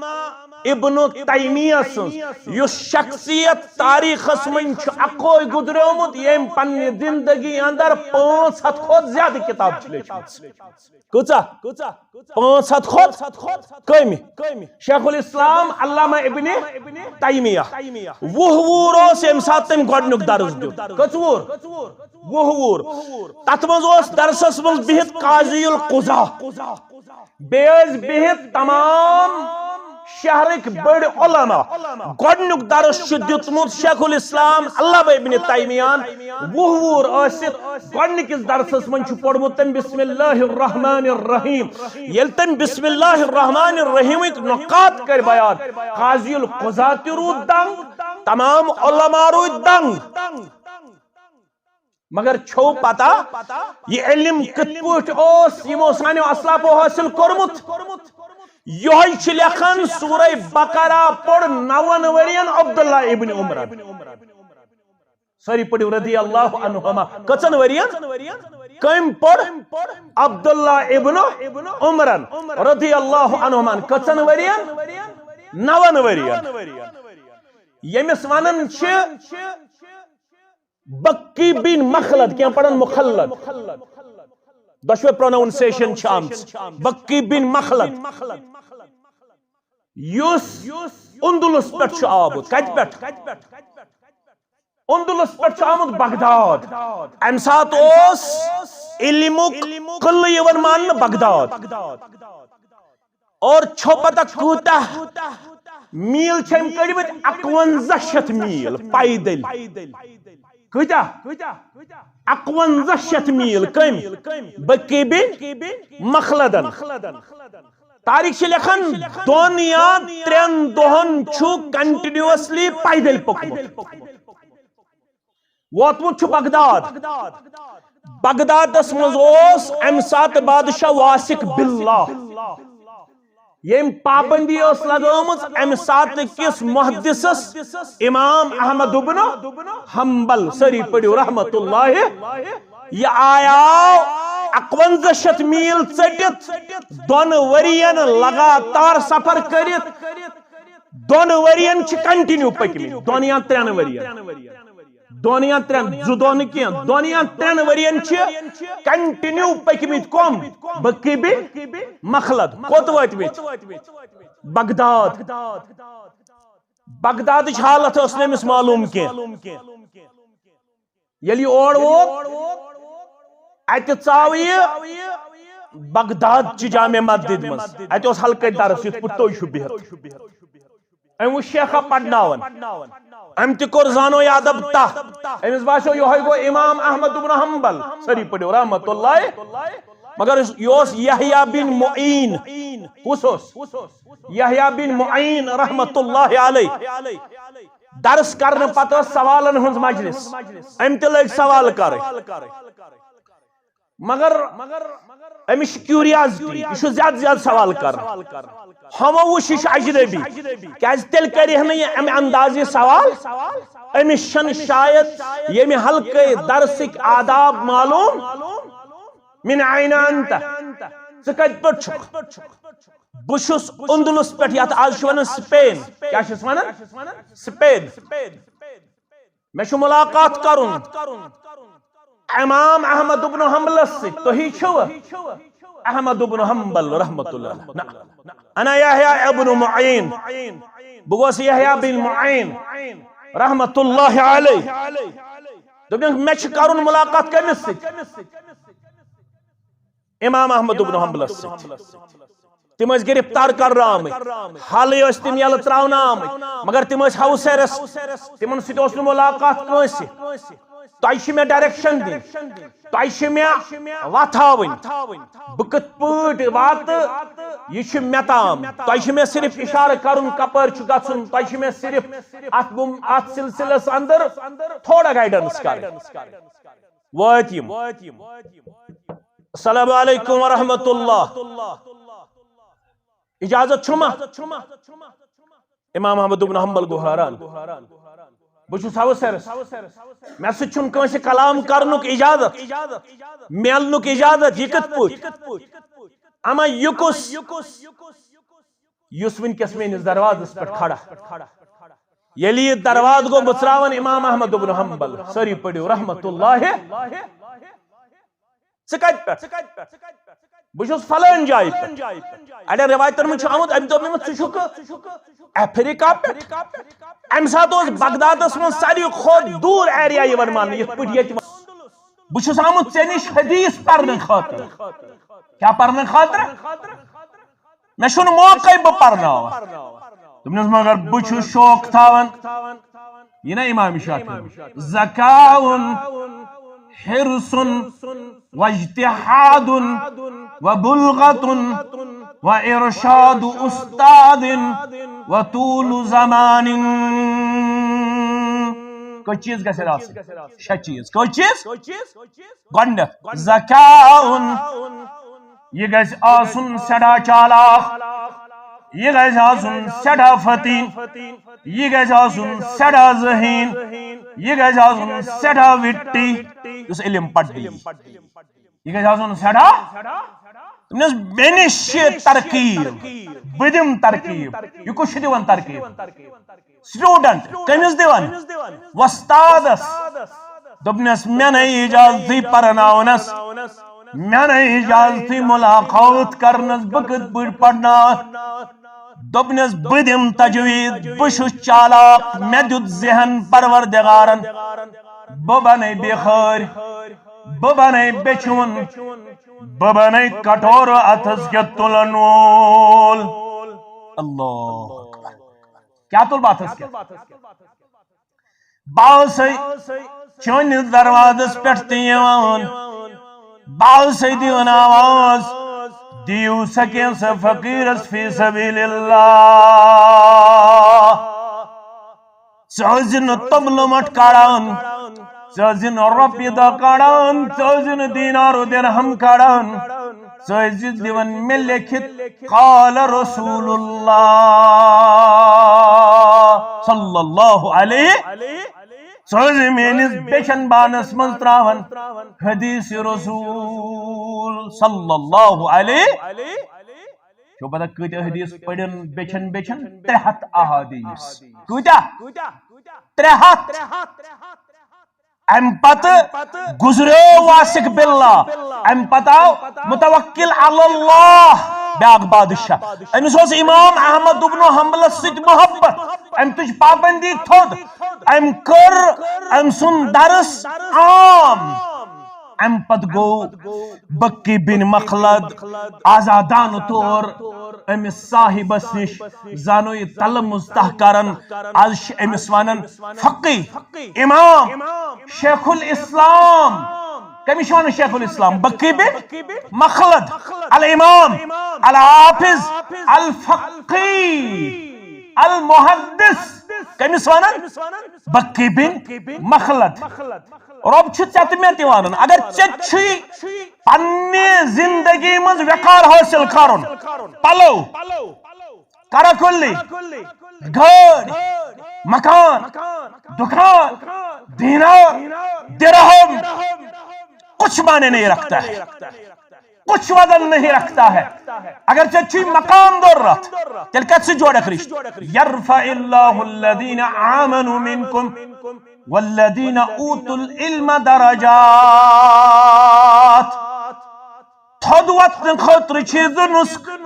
ابن تیمیہ سٕنٛز، یُس شخصیت تاریخس منٛز چھُ اکوے گُزریومُت، ییٚمۍ پننہِ زندگی اندر پانٛژھ ہتھ کھۄتہٕ زیادٕ کتاب چھِ لیچھمٕژ۔ کۭژاہ؟ پانٛژھ ہتھ کھۄتہٕ کٔمۍ؟ شیخ الاسلام علامہ ابن تیمیہ۔ وُہ وُہُر اوس ییٚمہِ ساتہٕ تٔمۍ گۄڈٕنیُک درس دیُت۔ کٔژ وُہُر؟ وُہ وُہُر۔ تتھ منٛز اوس درسس منٛز بِہِتھ قاضی القضاہ۔ بیٚیہِ ٲسۍ بِہِتھ تمام شہرٕکۍ بٔڑۍ علماء۔ گۄڈٕنیُک درس چھُ دیُتمُت شیخ الاسلام علامہ ابن تیمیہ ہن۔ وُہ وُہُر ٲسِتھ گۄڈٕنِکِس درسس منٛز چھُ پوٚرمُت تٔمۍ بسم اللہ الرحمن الرحیم۔ ییٚلہِ تٔمۍ بسم اللہ الرحمن الرحیمٕکۍ نقاط کٔرۍ بیان، قاضی القضاہ تہِ روٗد دنگ، تمام علماء روٗدۍ دنگ۔ مگر چھو پتہ، یہِ علم کِتھ پٲٹھۍ اوس یِمو سانیو اسلافو حٲصِل کوٚرمُت؟ یِہوٚے چھُ لیکھان، سورہ بقرہ پوٚر نون ؤرین عبداللہ ابن عمرن۔ سٲری پٔرِو رضی اللہ عنہما۔ کٔژن ؤرین؟ کٔمۍ پوٚر؟ عبداللہ ابن عمرن رضی اللہ عنہما۔ کٔژن ؤرین؟ نون ؤرین۔ ییٚمِس ونان چھِ بکی بن مخلد، کینٛہہ پران مخلد۔ دۄشوے پروناؤنسیشن چھِ آمژٕ۔ بکی بن مخلد، یُس اندلس پٮ۪ٹھ چھُ آمُت۔ کتہِ پٮ۪ٹھ؟ اندلس پٮ۪ٹھ چھُ آمُت بغداد۔ امہِ ساتہٕ اوس علمُک قلعہٕ یِوان ماننہٕ بغداد۔ اور چھو پتہ کۭتیاہ میٖل چھِ أمۍ کٔڑمٕتۍ؟ اکونزہ شیٚتھ میٖل پیدل۔ کۭتیاہ؟ اکونزہ شیٚتھ میٖل۔ کٔمۍ؟ بکی بن مخلدن۔ تاریخ چھِ لیکھان، دۄن یا ترٛٮ۪ن دۄہن چھُ کنٹینیوسلی پیدل پوٚکمُت۔ ووتمُت چھُ بغداد۔ بغدادس منٛز اوس امہِ ساتہٕ بادشاہ واثق باللہ۔ ییٚمۍ پابندی ٲس لگٲومٕژ امہِ ساتہٕ کِس محدثس امام احمد ابن حنبل، سٲری پٔرِو رحمت اللہ۔ یہِ آیاو اکونزہ شیٚتھ میٖل ژٔٹِتھ، دۄن ؤرین لگاتار سفر کٔرِتھ۔ دۄن ؤرین چھِ کنٹینیو پٔکمٕتۍ، دۄن یا ترٛٮ۪ن ؤرین۔ دۄن یا ترٛٮ۪ن، زٕ دۄہ نہٕ کینٛہہ، دۄن یا ترٛٮ۪ن ؤرین چھِ کنٹینیو پٔکمٕتۍ کم؟ بکی بن مخلد۔ کوٚت وٲتمٕتۍ؟ بغداد۔ بغدادٕچ حالت ٲس نہٕ أمِس معلوم کینٛہہ۔ ییٚلہِ یہِ اور ووت، اتہِ ژاو یہِ بغداد چہِ جامع مسجد منٛز۔ اتہِ اوس حلقہٕ درس، یِتھ پٲٹھۍ تُہۍ چھِو بِہِتھ۔ أمۍ وُچھ شیخا پرناوان۔ أمۍ تہِ کوٚر زانو یہِ ادب تہ۔ أمِس باسیو، یِہوٚے گوٚو امام احمد بن حنبل، سٲری پٔرِو رحمت اللہ۔ مگر یہِ اوس یحییٰ بن معین۔ کُس اوس؟ یحییٰ بن معین رحمت اللہ علیہ۔ درس کرنہٕ پتہٕ ٲس سوالن ہٕنٛز مجلس۔ أمۍ تہِ لٲگۍ سوال کرٕنۍ۔ مگر أمِس چھِ کیوریازٹی، یہِ چھُ زیادٕ زیادٕ سوال کران۔ ہمو وٕچھ یہِ چھُ اجنبی، کیازِ تیٚلہِ کرِ ہا نہٕ یہِ امہِ اندازٕ یہِ سوال۔ أمِس چھنہٕ شاید ییٚمہِ حلقہٕ درسٕکۍ آداب معلوم۔ من این انت؟ ژٕ کتہِ پٮ۪ٹھ چھُکھ؟ بہٕ چھُس اندلس پٮ۪ٹھ، یتھ آز چھِ ونان سپین۔ کیٛاہ چھِس ونان؟ سپین۔ مےٚ چھُ ملاقات کرُن امام احمد ابن حنبلس سۭتۍ۔ تُہی چھِوٕ احمد ابن حنبل رحمت اللہ علیہ؟ نہ۔ انا یحییٰ ابن معین۔ بہٕ گوس یحییٰ بن معین رحمت اللہ علیہ۔ دوٚپمَکھ، مےٚ چھُ کرُن ملاقات کٔمِس سۭتۍ؟ امام احمد ابن حنبلس سۭتۍ۔ تِم ٲسۍ گرفتار کرنہٕ آمٕتۍ، حالٕے ٲسۍ تِم یَلہٕ ترٛاونہٕ آمٕتۍ، مگر تِم ٲسۍ ہاوُس ایرسٹ، تِمن سۭتۍ اوس نہٕ ملاقات کٲنٛسہِ۔ تۄہہِ چھِ مےٚ ڈایریکشن دِنۍ، تۄہہِ چھِ مےٚ وَتھ ہاوٕنۍ، بہٕ کِتھ پٲٹھۍ واتہٕ، یہِ چھُ مےٚ تام۔ تۄہہِ چھِ مےٚ صرف اِشارٕ کرُن کپٲرۍ چھُ گژھُن، تۄہہِ چھِ مےٚ صرف اتھ گُم-، اتھ سلسلس اندر تھوڑا گائیڈنس کرٕنۍ۔ وٲتۍ یِم۔ السلام علیکم ورحمۃ اللہ۔ اجازت چھُما؟ امام احمد ابن حنبل گوٚو حٲران۔ بہٕ چھُس ہاوُس ایرسٹ۔ مےٚ سۭتۍ چھُنہٕ کٲنٛسہِ کلام کرنُک اجازت، میلنُک اجازت۔ یہِ کِتھ پٲٹھۍ؟ اما یہِ کُس، یُس وٕنکیٚس میٲنِس دروازس پٮ۪ٹھ کھڑا؟ ییٚلہِ یہِ دروازٕ گوٚو مُژراوان امام احمد ابن حنبل، سٲری پٔرِو رحمت اللہ۔ ژٕ کتہِ پٮ۪ٹھ؟ بہٕ چھُس فلٲنۍ جایہِ پٮ۪ٹھ۔ اڑٮ۪ن رِوایتن منٛز چھُ آمُت، أمۍ دوٚپ مےٚ، "ژٕ چھُکھ افریقہ پٮ۪ٹھ؟" اَمہِ ساتہٕ اوس بغدادس منٛز ساروی کھۄتہٕ دوٗر ایریا یِوان ماننہٕ، یِتھ پٲٹھۍ ییٚتہِ۔ "بہٕ چھُس آمُت ژےٚ نِش حدیث پرنہٕ خٲطرٕ۔" کیٛاہ پرنہٕ خٲطرٕ؟ مےٚ چھُنہٕ موقعے بہٕ پرناوان۔ دوٚپنَس، "مگر بہٕ چھُس شوق تھاوان۔" یہِ نا امام شافعی۔ "ذکاء حرص واجتہاد وبلغۃ وارشاد استاد وطول زمان۔" کٔژ چیٖز گژھن آسٕنۍ؟ شےٚ چیٖز۔ کٔژ چیٖز؟ گۄڈٕنیتھ ذکاء، یہِ گژھِ آسُن سٮ۪ٹھاہ چالاک، یہِ گژھِ آسُن سٮ۪ٹھاہ فطیٖن، یہِ گژھِ آسُن سٮ۪ٹھاہ ذہیٖن، یہِ گژھِ آسُن سٮ۪ٹھاہ وِٹی، یُس علم پَتہٕ دِیہِ۔ یہِ گژھِ آسُن سٮ۪ٹھاہ۔ دوٚپنَس، "مےٚ نِش چھِ ترکیب، بہٕ دِمہٕ ترکیب۔" یہِ کُس چھُ دِوان ترکیب؟ سٹوڈنٹ کٔمِس دِوان؟ وۄستادس۔ دوٚپنس، "مےٚ نے اجازتٕے پرناونس، مےٚ نے اجازتٕے ملاقات کرنس، بہٕ کِتھ پٲٹھۍ پرناوٕ؟" دوٚپنس، "بہٕ دِمہٕ تجویٖز، بہٕ چھُس چالاک، مےٚ دیُت ذہن پروردگارن، بہٕ بنے بِخٲرۍ، بہٕ بنے بیچھِ وُن، بہٕ بنے کٹورٕ اتھس کٮ۪تھ تُلن وول۔" اللہ اکبر۔ کیٛاہ تُل بہٕ اتھس کٮ۪تھ؟ بہٕ آسے چٲنِس دروازس پٮ۪ٹھ تہِ یِوان، بہٕ آسے دِوان آواز، "دِیِو سا کینٛژھا فقیٖرس فی سبیل اللہ۔" ژٕ ٲسۍ زِ نہٕ توٚملہٕ مۄٹھ کڑان، ژٕ ٲسۍ زِ نہٕ رۄپیہِ دہ کڑان، ژٕ ٲسۍ زِ نہٕ دینار و درہم کڑان، ژٕ ٲسۍ زِ دِوان مےٚ لیکھِتھ، "قال رسول اللہ صلی اللہ علیہ۔" ژٕ ٲسۍ زِ میٲنِس بیچھن بانس منٛز تراوان حدیث رسول صلی اللہ علیہ۔ چھو پتہ کۭتیاہ حدیث پٔرِن بیچھن بیچھن؟ ترٛےٚ ہتھ احادیث۔ کۭتیاہ؟ ترٛےٚ ہتھ۔ امہِ پتہٕ گُزریو واثق باللہ، امہِ پتہٕ آو متوکل علی اللہ، بیاکھ بادشاہ۔ أمِس اوس امام احمد ابن حنبلس سۭتۍ محبت، أمۍ تُج پابندی تھوٚد، أمۍ کٔر أمۍ سُنٛد درس عام۔ امہِ پتہٕ گوٚو بقی بن مخلد آزادانہٕ طور أمِس صاحبس نِش، زانو یہِ تلمذ تہ کران۔ از چھِ أمِس ونان فقی، امام، شیخ الاسلام۔ کٔمِس چھِ ونان شیخ الاسلام؟ بقی بن مخلد، الامام، الحافظ، الفقی، المحدث۔ کٔمِس وَنان؟ بقی بن مخلد۔ رۄب چھُ ژےٚ تہٕ مےٚ تہِ وَنان، اگر ژےٚ چھُے پننہِ زندگی منٛز وقار حٲصِل کرُن، پلو، کراکلی، گٲڑۍ، مکان، دُکان، دینار، درہم، کچھ معنی نہیں رکھتا ہے، کچھ وزن نہیں رکھتا ہے۔ اگر ژےٚ چھُے مقام ضرورت، تیٚلہِ کتھ سۭتۍ جوڑکھ رشتہٕ؟ یرفع اللہ الذین آمنوا منکم والذین اوتوا العلم درجات۔ تھوٚد وۄتھنہٕ خٲطرٕ چھِ زٕ نُسخہٕ،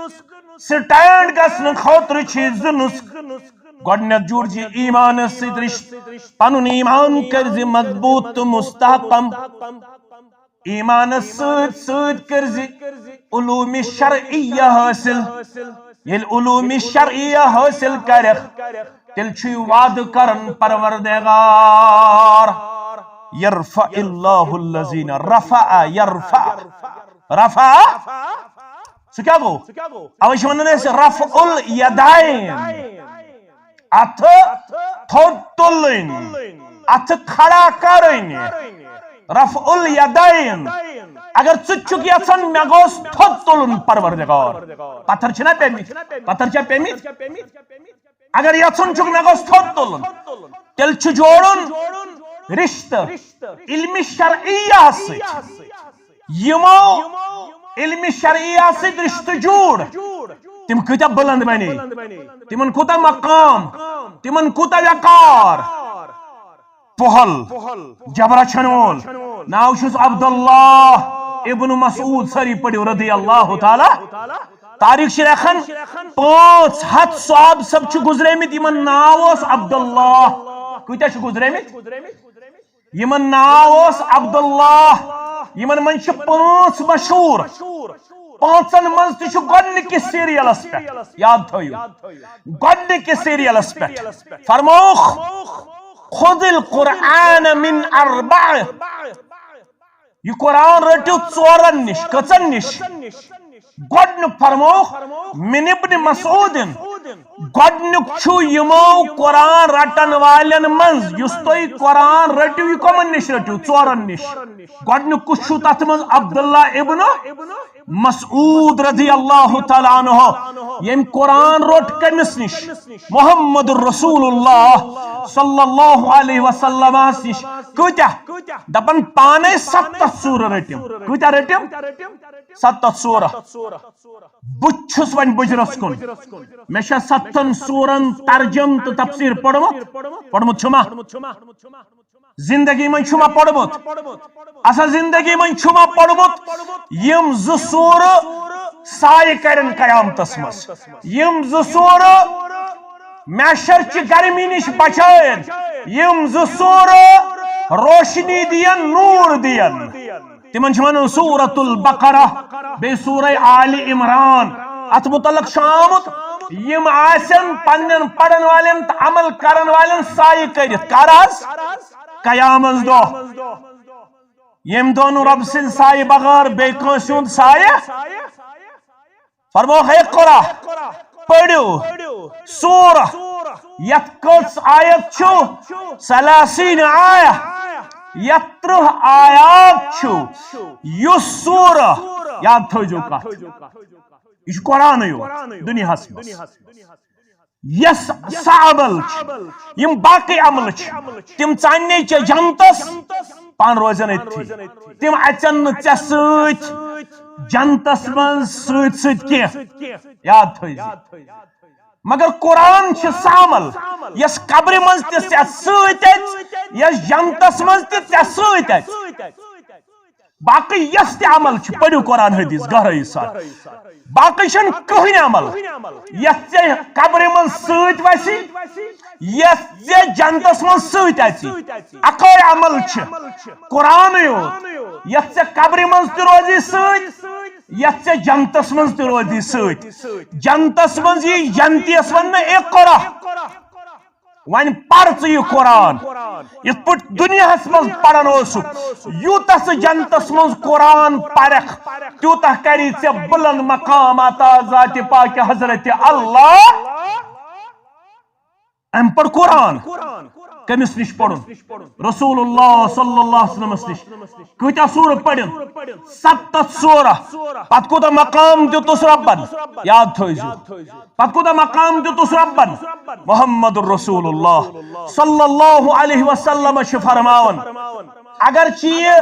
سٹینڈ گژھنہٕ خٲطرٕ چھِ زٕ نُسخہٕ۔ گۄڈٕنیتھ جوڑ زِ ایمانس سۭتۍ رشتہٕ، پنُن ایمان کٔرۍ زِ مضبوط تہٕ مستحکم۔ ایمانس سۭتۍ سۭتۍ کٔرۍ زِ علوم شرعیہ حٲصِل۔ ییٚلہِ علوم شرعیہ حٲصِل کرکھ، تیٚلہِ چھُے وعدٕ کران پروردگار، یرفع اللہ الذین، رفع، یرفع، رفع۔ سُہ کیٛاہ گوٚو؟ اوے چھِ ونان أسۍ رفع الیدین۔ اتھٕ تھوٚد تُلٕنۍ، اتھٕ کھڑا کرٕنۍ، رفع الیدین۔ اگر ژٕ تہِ چھُکھ یژھان مےٚ گوٚژھ تھوٚد تُلُن پروردگار، پتھر چھِنہ پیمٕتۍ، پتھر چھا پیمٕتۍ؟ اگر یژھان چھُکھ مےٚ گوٚژھ تھوٚد تُلُن، تیٚلہِ چھُ جوڑُن رشتہٕ علمِ شرعیہ سۭتۍ۔ یِمو علمِ شرعیہ سۭتۍ رشتہٕ جوڑ، تِم کۭتیاہ بلند بنے، تِمن کوٗتاہ مقام، تِمن کوٗتاہ وقار۔ پۄہل، جبرا چھنہٕ وول، ناو چھُس عبداللہ ابن مسعود، سٲری پٔرِو رضی اللہ تعالیٰ۔ تاریخ چھِ لیکھان، پانٛژھ ہتھ صحابہٕ سب چھِ گُزریمٕتۍ، یِمن ناو اوس عبداللہ۔ کۭتیاہ چھِ گُزریمٕتۍ؟ یِمن ناو اوس عبداللہ۔ یِمن منٛز چھِ پانٛژھ مشہوٗر۔ پانٛژن منٛز تہِ چھُ گۄڈٕنِکِس سیریلس پٮ۪ٹھ، یاد تھٲیِو، گۄڈٕنِکِس سیریلس پٮ۪ٹھ فرمووُکھ، "خذ القرآن من اربع"۔ یہِ قرآن رٔٹِو ژورن نِش۔ کٔژن نِش؟ گۄڈٕنیُک فرمووُکھ، من ابن مسعودن، گۄڈٕنیُک چھُ یِمو قرآن رٹن والٮ۪ن منٛز، یُس تُہۍ قرآن رٔٹِو، یہِ کمن نِش رٔٹِو؟ ژورن نِش۔ گۄڈٕنیُک کُس چھُ تتھ منٛز؟ عبداللہ ابن مسعود رضی اللہ تعالیٰ عنہ۔ ییٚمۍ قرآن روٚٹ کٔمِس نِش؟ محمد رسول اللہ صلی اللہ علیہ وسلمس نِش۔ کۭتیاہ؟ دپان پانے ستتھ سورہ رٔٹِم۔ کۭتیاہ رٔٹِم؟ ستتھ سورہ۔ بہٕ چھُس وۄنۍ بُجرس کُن۔ مےٚ چھا ستتھن سورن ترجم تہٕ تفسیر پوٚرمُت؟ پوٚرمُت چھُما؟ زندگی منٛز چھُما پوٚرمُت؟ اصل زندگی منٛز چھُما پوٚرمُت؟ یِم زٕ سورہ سایہِ کرن قیامتس منٛز۔ یِم زٕ سورہ محشر چہِ گرمی نِش بچٲوِن۔ یِم زٕ سورہ روشنی دِین، نور دِین۔ تِمن چھِ ونان سورۃ البقرہ، بیٚیہِ سورہ آل عمران۔ اتھ متعلق چھُ آمُت، یِم آسن پننٮ۪ن پرن والٮ۪ن تہٕ عمل کرن والٮ۪ن سایہِ کٔرِتھ۔ کر حظ؟ قیامس دۄہ۔ ییٚمہِ دۄہ نہٕ رۄب سٕنٛدِ سایہِ بغٲر بیٚیہِ کٲنٛسہِ ہُنٛد سایہِ۔ فرمووُکھ، اقرا، پٔرِو سورہ، یتھ کٔژ آیت چھُ؟ ثلاثین آیہ، یتھ ترٕٛہ آیات چھُ۔ یُس سورہ، یاد تھٲوزیو کتھ، یہِ چھُ قرآنٕے یوت دُنیاہس منٛز۔ یس سہ عمل چھُ، یِم باقٕے عمل چھِ، تِم ژاننے ژےٚ جنتس، پان روزن أتھی۔ تِم اژن نہٕ ژےٚ سۭتۍ جنتس منٛز سۭتۍ سۭتۍ کینٛہہ۔ یاد تھٲوزِ۔ مگر قرآن چھُ سہ عمل، یس قبرِ منٛز تہِ ژےٚ سۭتۍ اژِ، یس جنتس منٛز تہِ ژےٚ سۭتۍ اژِ۔ باقٕے یس تہِ عمل چھُ، پٔرِو قرآن حدیث گہرٲیی سان۔ باقٕے چھُنہٕ کٕہٕنۍ عمل یتھ ژےٚ قبرِ منٛز سۭتۍ وسی، یتھ ژےٚ جنتس منٛز سۭتۍ اژی۔ اکوے عمل چھُ، قرآنٕے یوت، یتھ ژےٚ قبرِ منٛز تہِ روزی سۭتۍ، یتھ ژےٚ جنتس منٛز تہِ روزی سۭتۍ۔ جنتس منٛز یی جنتیس وننہٕ، اقرا۔ وۄنۍ پر ژٕ یہِ قرآن۔ یِتھ پٲٹھۍ دُنیاہس منٛز پران اوسُکھ، یوٗتاہ ژٕ جنتس منٛز قرآن پرکھ، تیوٗتاہ کری ژےٚ بلند مقام عطا ذاتِ پاکِ حضرت اللہ۔ امہِ پتہٕ قرآن کٔمِس نِش پرُن؟ رسول اللہ صلی اللہ علیہ وسلمس نِش۔ کۭتیاہ سورٕ پرن؟ ستتھ سورہ۔ پتہٕ کوٗتاہ مقام دیُتُس رۄبن؟ یاد تھٲوزیو۔ پتہٕ کوٗتاہ مقام دیُتُس رۄبن؟ محمد رسول اللہ صلی اللہ علیہ وسلم چھُ فرماوان، اگرچہِ یہِ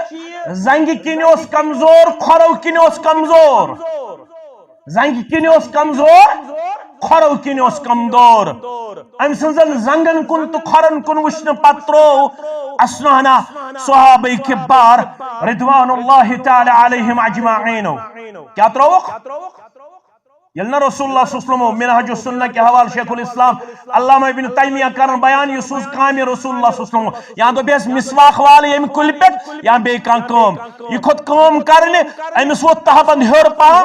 زنگہِ کِنۍ اوس کمزور، کھۄرو کِنۍ اوس کمزور، زنگہِ کِنۍ اوس کمزور، کھۄرو کِنۍ اوس کمزور۔ أمۍ سٕنٛزن زنگن کُن تہٕ کھۄرن کُن وٕچھنہٕ پتہٕ تروو اسنانا صحابہ کبار رضوان اللہ تعالی علیہم اجمعینو۔ کیٛاہ ترووُکھ؟ ییٚلہِ نہ رسول اللہ صلی اللہ علیہ وسلم، منہاج السنہ کہِ حوالہٕ شیخ الاسلام علامہ ابن تیمیہ کرن بیان، یہِ سوٗز کامہِ رسول اللہ صلی اللہ علیہ وسلم۔ یا دوٚپیس مسواک وال ییٚمہِ کُلہِ پٮ۪ٹھ یا بیٚیہِ کانٛہہ کٲم۔ یہِ کھوٚت کٲم کرنہِ، أمِس ووٚتھ تہہ بند ہیوٚر پہم،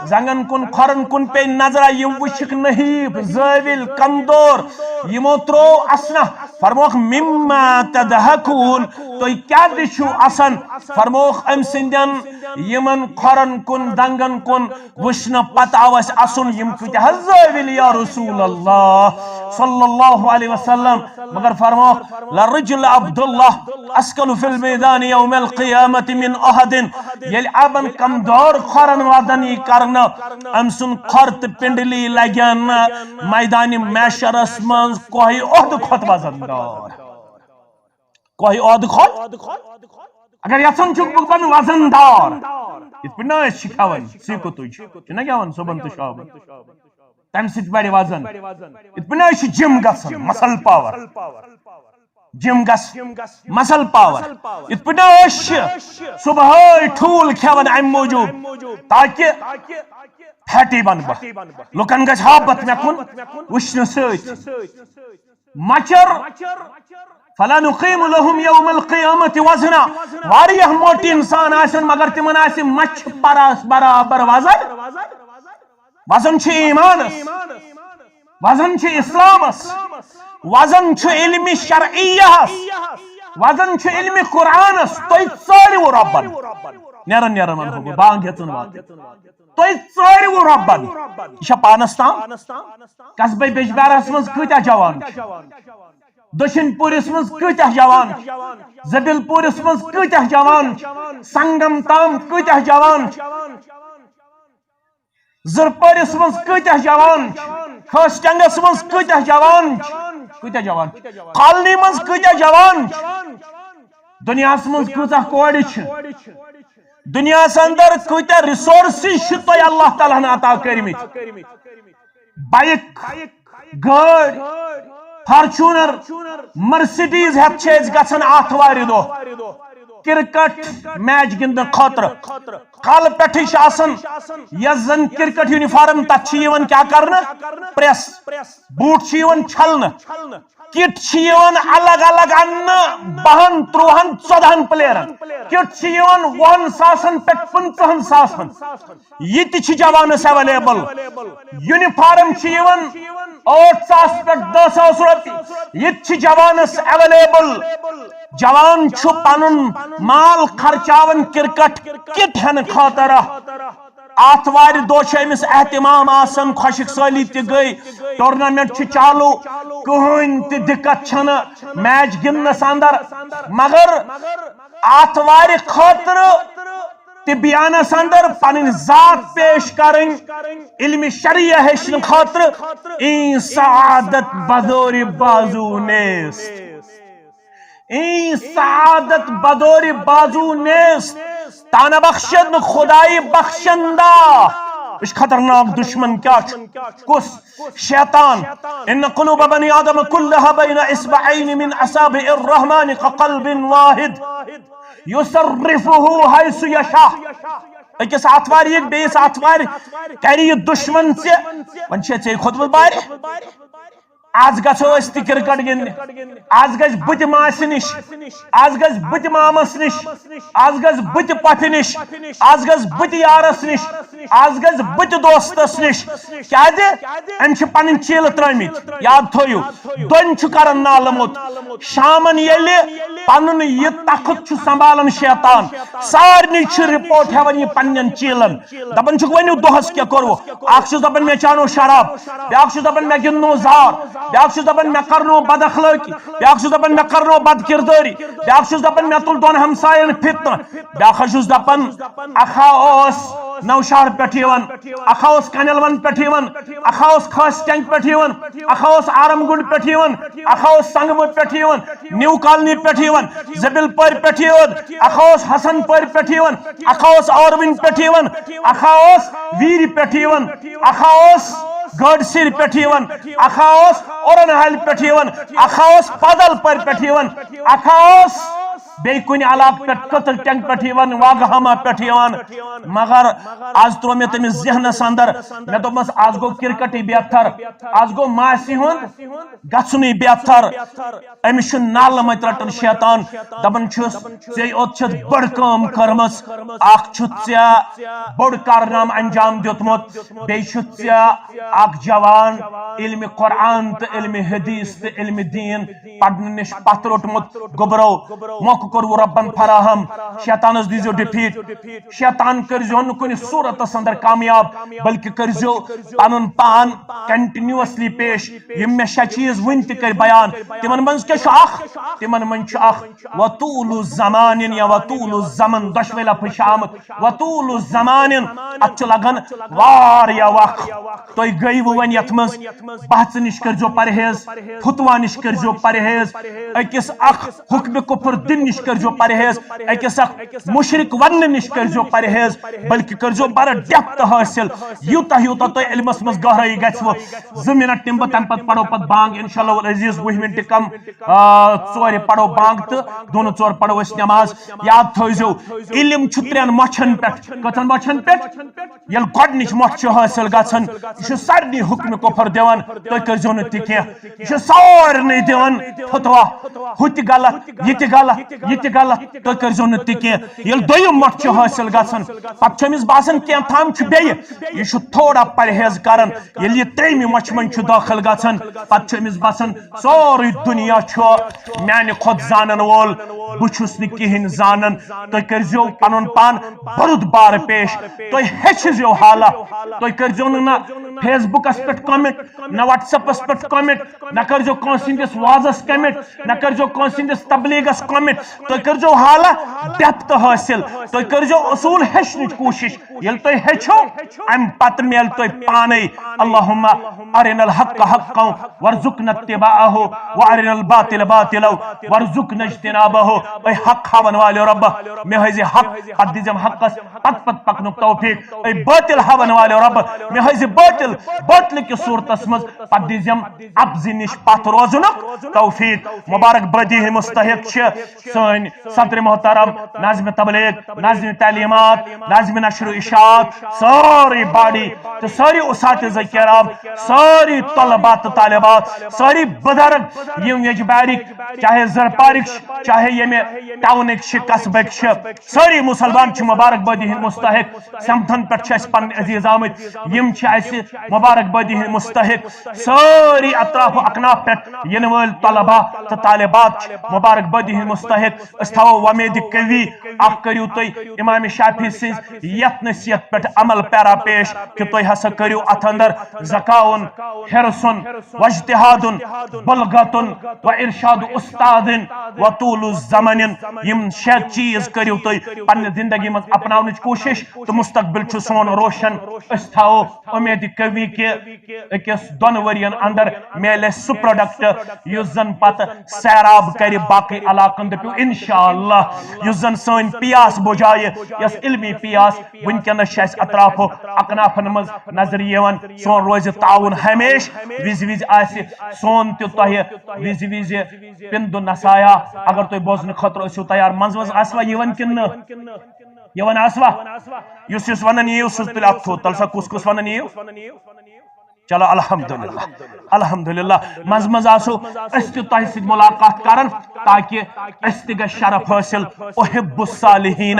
زنگن کُن کھۄرن کُن پیٚیہِ نظرا، یِم وٕچھِکھ نحیف، زٲوِل، کمزور، یِمو تروو اسنہ۔ فرموکھ مما تضحکون، تُہۍ کیٛازِ چھِو اسان؟ فرموکھ أمۍ سٕنٛدٮ۪ن یِمن کھۄرن کُن، دنگن کُن وٕچھنہٕ پتہٕ آو اسہِ اسُن، یِم کۭتیٛاہ حظ زٲوِل یا رسول اللہ صلی اللہ علیہ وسلم۔ مگر فرموکھ، لرجل عبداللہ اسکل فی المیدان یوم القیامت من احد۔ ییٚلہِ ابن کمزور کھۄرن وزن یی کرنہٕ، أمۍ سُنٛد کھۄر تہٕ پنڈلی لگن میدان محشرس منٛز کوہہِ احد کھۄتہٕ وزن دار۔ کوہہِ احد کھۄتہٕ۔ اگر یژھان چھُکھ بہٕ بنہٕ وزن دار، یِتھ پٲٹھۍ نہ أسۍ چھِ کھٮ۪وان سیٖکہٕ تُج، چھِنہ کھٮ۪وان صُبحن تہٕ شامن، تمہِ سۭتۍ بڑِ وزن۔ یِتھ پٲٹھۍ نہ أسۍ چھِ جم گژھان، مسل پاور، جم گژھ، مسل پاور۔ یِتھ پٲٹھۍ نہ أسۍ چھِ صبحٲے ٹھوٗل کھٮ۪وان امہِ موٗجوٗب تاکہِ فیٹی بنہٕ بہٕ، لُکن گژھِ ہابت مےٚ کُن وٕچھنہٕ سۭتۍ۔ مچھر، فلا نقیم لهم یوم القیامت وزنا۔ واریاہ موٹی انسان آسن، مگر تِمن آسہِ مچھِ پراس برابر وزن۔ وزن چھُ ایمانس، وزن چھُ اسلامس، وزن چھُ علمِ شرعیہس، وزن چھُ علمِ قرآنس۔ تُہۍ ژٲرِو رۄبن۔ نیران نیران ونہو بہٕ، بانگ ہیژن واتٕنۍ۔ تُہۍ ژٲرِو رۄبن۔ یہِ چھا پانس تام؟ قصبے بیجبیارس منٛز کۭتیاہ جوان چھِ؟ دٔچھِنۍ پوٗرِس منٛز کۭتیاہ جوان چھِ؟ زبیل پوٗرِس منٛز کۭتیاہ جوان چھِ؟ سنگم تام کۭتیاہ جوان چھِ؟ زرپٲرِس منٛز کۭتیاہ جوان چھِ؟ خٲسۍ ٹنگس منٛز کۭتیاہ جوان چھِ؟ کۭتیاہ جوان چھِ؟ کالنی منٛز کۭتیاہ جوان چھِ؟ دُنیاہس منٛز کۭژاہ کورِ چھِ؟ دُنیاہس اندر کۭتیاہ ریسورسز چھِ تۄہہِ اللہ تعالیٰ ہن عطا کٔرمٕتۍ؟ بایک، گٲڑۍ، فارچونر، مرسیڈیز ہٮ۪تھ چھِ أسۍ گژھان آتھوارِ دۄہ کرکٹ میچ گِنٛدنہٕ خٲطرٕ۔ کالہٕ پٮ۪ٹھٕے چھِ آسان، یۄس زن کرکٹ یونیفارم، تتھ چھِ یِوان کیٛاہ کرنہٕ؟ پریس۔ بوٗٹ چھِ یِوان چھلنہٕ۔ کِٹ چھِ یِوان الگ الگ اننہٕ، بَہَن، تُرٛوہَن، ژۄدہَن پلیرن۔ کِٹ چھِ یِوان وُہَن ساسَن پٮ۪ٹھ پٕنٛژٕہَن ساسَن۔ یہِ تہِ چھِ جوانس ایویلیبل۔ یونیفارم چھِ یِوان ٲٹھ ساس پٮ۪ٹھ دَہ ساس رۄپیہِ۔ یہِ تہِ چھِ جوانس ایویلیبل۔ جوان چھُ پنُن مال خرچاوان کرکٹ کِٹ ہٮ۪نہٕ خٲطرٕ۔ آتھوارِ دۄہ چھُ أمِس اہتمام آسان، خۄشک سٲلی تہِ گٔے، ٹورنامنٹ چھُ چالو، کٕہٕنۍ تہِ دِقت چھَنہٕ میچ گِنٛدنَس اندر۔ مگر آتھوارِ خٲطرٕ تہِ بیانس اندر پنٕنۍ ذات پیش کرٕنۍ، علمِ شریعہ ہیٚچھنہٕ خٲطرٕ، این سعادت بزور بازو نیست۔ این سعادت بدور بازو نیست۔ تانہ بخشن خدای بخشندہ۔ یہِ چھُ خطرناک دشمن کیٛاہ چھُ؟ کُس؟ شیطان۔ ان قلوب بنی آدم كلها بين اصبعين من اصابع الرحمن كقلب واحد يصرفه حيث يشاء۔ أکِس آتھوارِ یِکھ بیٚیِس آتھوارِ کرِ یہِ دشمن ژےٚ۔ وۄنۍ چھے ژےٚ کھوٚتمُت بارِ۔ آز گژھو أسۍ تہِ کرکٹ گِنٛدنہِ۔ آز گژھِ بہٕ تہِ ماسہِ نِش، آز گژھِ بہٕ تہِ مامس نِش، آز گژھِ بہٕ تہِ پۄپھِ نِش، آز گژھِ بہٕ تہِ یارس نِش، آز گژھِ بہٕ تہِ دوستس نِش۔ کیازِ؟ أمۍ چھِ پنٕنۍ چیٖلہٕ ترٲمٕتۍ۔ یاد تھٲیِو، دۄن چھُ کران نالہٕ موٚت۔ شامن ییٚلہِ پنُن یہِ تخت چھُ سنبھالان شیطان، سارنٕے چھِ رپورٹ ہٮ۪وان یہِ پننٮ۪ن چیٖلن۔ دپان چھُکھ، "ؤنِو دۄہس کیٛاہ کوٚروٕ؟" اکھ چھُس دپان، "مےٚ چانو شراب"، بیٛاکھ چھُس دپان، "مےٚ گِنٛدنو زار"، بیاکھ چھُس دپان مےٚ کرنو بد اخلٲقی، بیاکھ چھُس دپان مےٚ کرنو بد کردٲری، بیاکھ چھُس دپان مےٚ تُل دۄن ہمساین فتنہٕ، بیاکھ حظ چھُس دپان اکھا اوس نوشہر پٮ۪ٹھ یِوان، اکھا اوس کنیلون پٮ۪ٹھ یِوان، اکھا اوس خاص ٹینگ پٮ۪ٹھ یِوان، اکھا اوس آرم گنڈ پٮ۪ٹھ یِوان، اکھا اوس سنگمہٕ پٮ۪ٹھ یِوان، نیو کالنی پٮ۪ٹھ یِوان، زبیل پورِ پٮ۪ٹھ یِوان، اکھا اوس حسن پورِ پٮ۪ٹھ یِوان، اکھا اوس آروِن پٮ۪ٹھ یِوان، اکھا اوس ویرِ پٮ۪ٹھ یِوان، اکھا اوس گٲڈسِر پٮ۪ٹھ یِوان، اکھا اوس اورن حالہِ پٮ۪ٹھ یِوان، اکھا اوس پادل پورِ پٮ۪ٹھ یِوان، اکھا اوس بیٚیہِ کُنہِ علاقہٕ پٮ۪ٹھ کٔتٕر ٹینگ پٮ۪ٹھ یِوان، واگہاما پٮ۪ٹھ یِوان۔ مگر از ترٛوو مےٚ تٔمِس ذہنس اندر، مےٚ دوٚپمس از گوٚو کرکٹٕے بہتر، از گوٚو ماسہِ ہُنٛد گژھُنٕے بہتر۔ أمِس چھُ نالہٕ مٔتۍ رٹان شیطان، دپان چھُس ژےٚ یوت چھتھ بٔڑ کٲم کٔرمٕژ، اکھ چھُتھ ژےٚ بوٚڑ کارنامہٕ انجام دیُتمُت، بیٚیہِ چھُتھ ژےٚ اکھ جوان علمِ قرآن تہٕ علمِ حدیث تہٕ علمِ دین پرنہٕ نِش پتھ روٚٹمُت۔ گوٚبرو، موقعہٕ کوٚروٕ رۄبن فراہم، شیطانس دیٖزیو ڈِفیٖٹ، شیطان کٔرۍزیو نہٕ کُنہِ صوٗرتس اندر کامیاب، بلکہِ کٔرۍزیو پنُن پان کنٹینیوسلی پیش۔ یِم مےٚ شےٚ چیٖز وٕنۍ تہِ کٔرۍ بیان، تِمن منٛز کیٛاہ چھُ اکھ؟ تِمن منٛز چھُ اکھ وطول الزمان یا وطول الزمن، دۄشوے لفظ چھِ آمٕتۍ۔ وطول الزمان، اتھ چھُ لگان واریاہ وق۔ تُہۍ گٔیوٕ وۄنۍ یتھ منٛز، بحث نِش کٔرۍزیو پرہیز، فتوا نِش کٔرۍزیو پرہیز، أکِس اکھ حکمِ کفر دِنہٕ نِش کٔرۍزیو پرہیز، أکِس اکھ مشرک وننہٕ نِش کٔرۍزیو پرہیز، بلکہِ کٔرۍزیو بڑٕ ڈیپتھ حٲصِل۔ یوٗتاہ یوٗتاہ تۄہہِ علمس منٛز گہرٲیی گژھِوٕ، زٕ منٹ نِمہٕ بہٕ، تمہِ پتہٕ پرو پتہٕ بانگ انشاءاللہ العزیز، وُہہِ منٹہِ کم، آ، ژورِ پرو بانگ تہٕ دۄن ژور پرو أسۍ نماز۔ یاد تھٲیزیو، علم چھُ ترٛٮ۪ن مۄچھن پٮ۪ٹھ۔ کٔژن مۄچھن پٮ۪ٹھ؟ ییٚلہِ گۄڈٕنِچ مۄٹھ چھِ حٲصِل گژھان، یہِ چھُ سارنٕے حُکمِ کُفر دِوان، تُہۍ کٔرۍزیو نہٕ تہِ کینٛہہ۔ یہِ چھُ سارنٕے دِوان فتوا، ہُہ تہِ غلط، یہِ تہِ غلط، یہِ تہِ غلط، تُہۍ کٔرۍزیو نہٕ تہِ کینٛہہ۔ ییٚلہِ دوٚیِم مۄٹھ چھِ حٲصِل گژھان، پتہٕ چھُ أمِس باسان کینٛہہ تام چھُ بیٚیہِ، یہِ چھُ تھوڑا پرہیز کران۔ ییٚلہِ یہِ ترٛیٚیِمہِ مۄچھِ منٛز چھُ دٲخل گژھان، پتہٕ چھُ أمِس باسان سورُے دُنیا چھُ میانہِ کھۄتہٕ زانن وول، بہٕ چھُس نہٕ کِہیٖنۍ زانان۔ تُہۍ کٔرۍزیو پنُن پان بوٚرُت بار پیش۔ تُہۍ ہیٚچھزیو حالہ۔ تُہۍ کٔرۍزیو نہٕ نہ فیس بُکس پٮ۪ٹھ کمنٹ، نہ وٹس ایپس پٮ۪ٹھ کمنٹ، نہ کٔرۍزیو کٲنٛسہِ ہٕنٛدِس وازس کمنٹ، نہ کٔرۍزیو کٲنٛسہِ ہٕنٛدِس تبلیغس کمنٹ۔ تُہۍ کٔرۍزیو حالہ ڈیپتھ حٲصِل۔ تُہۍ کٔرۍزیو اصوٗل ہیٚچھنٕچ کوٗشش۔ ییٚلہِ تُہۍ ہیٚچھِو، امہِ پتہٕ میلہِ تۄہہِ پانے۔ اللہم ارنا الحق حقا وارزقنا اتباعہ، وارنا الباطل باطلا وارزقنا اجتنابہ۔ اے حق ہاون والے رب، مےٚ ہٲوزِ حق، پتہٕ دِژم حقس پتہٕ پتہٕ پکنُک توفیق۔ اے باطل ہاون والے رب، مےٚ ہٲوزِ باطل باطل کِس صورتس منٛز، پتہٕ دِژم اپزِ نِش پتھ روزنُک توفیق۔ مبارک بٲدی ہٕنٛدۍ مستحق چھِ سٲنۍ صدر محترم، ناظم تبلیغ، ناظم تعلیمات، ناظم نشر و اشاعت، سٲرٕے باڈی تہٕ سٲری اساتذہ کرام، سٲری طلبہ تہٕ طالبات، سٲری بزرگ، یِم یجبارٕکۍ، چاہے زرپارٕکۍ چھِ، چاہے ییٚمہِ ٹاونٕکۍ چھِ، قصبٕکۍ چھِ، سٲری مسلمان چھِ مبارک بٲدی ہٕنٛدۍ مستحق۔ سمتھن پٮ۪ٹھ چھِ اَسہِ پنٕنۍ عزیز آمٕتۍ، یِم چھِ اَسہِ مبارک بٲدی ہٕنٛدۍ مستحق۔ سٲری اطراف و اکناف پٮ۪ٹھ یِنہٕ وٲلۍ طلبہ تہٕ طالبات چھِ مبارک بٲدی ہٕنٛدۍ مستحق۔ أسۍ تھاوو وۄمید قوی، اکھ کٔرِو تُہۍ امام شافعی سٕنٛز یتھ نصیحت پٮ۪ٹھ عمل پیرا پیش کہِ تُہۍ ہسا کٔرِو اتھ اندر ذکاون، حرصن، واجتہادن، بلغتن و ارشاد استادن و طول الزمنن۔ یِم شےٚ چیٖز کٔرِو تُہۍ پننہِ زندگی منٛز اپناونٕچ کوٗشش تہٕ مستقبل چھُ سون روشن۔ أسۍ تھاوو امید قوی کہِ أکِس دۄن ؤرین اندر میلہِ اَسہِ سُہ پروڈکٹ یُس زن پتہٕ سیراب کرِ باقٕے علاقن۔ دٔپِو انشاءاللہ، یُس زن سٲنۍ پیاس بجایہِ، یۄس علمی پیاس وٕنکیٚنس چھِ اَسہِ اطراف و اکنافن منٛز نظرِ یِوان، سون روزِ تعاون ہمیشہِ۔ وِزِ وِزِ آسہِ سون تہِ تۄہہِ وِزِ وِزِ پِندُن نصایا۔ اگر تُہۍ بوزنہٕ خٲطرٕ ٲسِو تیار، منٛزٕ منٛزٕ آسوا یِوان کِنہٕ نہٕ؟ یِوان آسوا؟ یُس یُس ونان یِیِو، سُہ تُلہِ اَتھٕ تھوٚد۔ تَلہٕ سا کُس کُس ونان یِیِو؟ چلو الحمدللہ، الحمدللہ۔ منٛزٕ منٛزٕ آسو أسۍ تہِ تۄہہِ سۭتۍ ملاقات کران، تاکہِ اَسہِ تہِ گژھِ شرف حٲصِل۔ احب الصالحین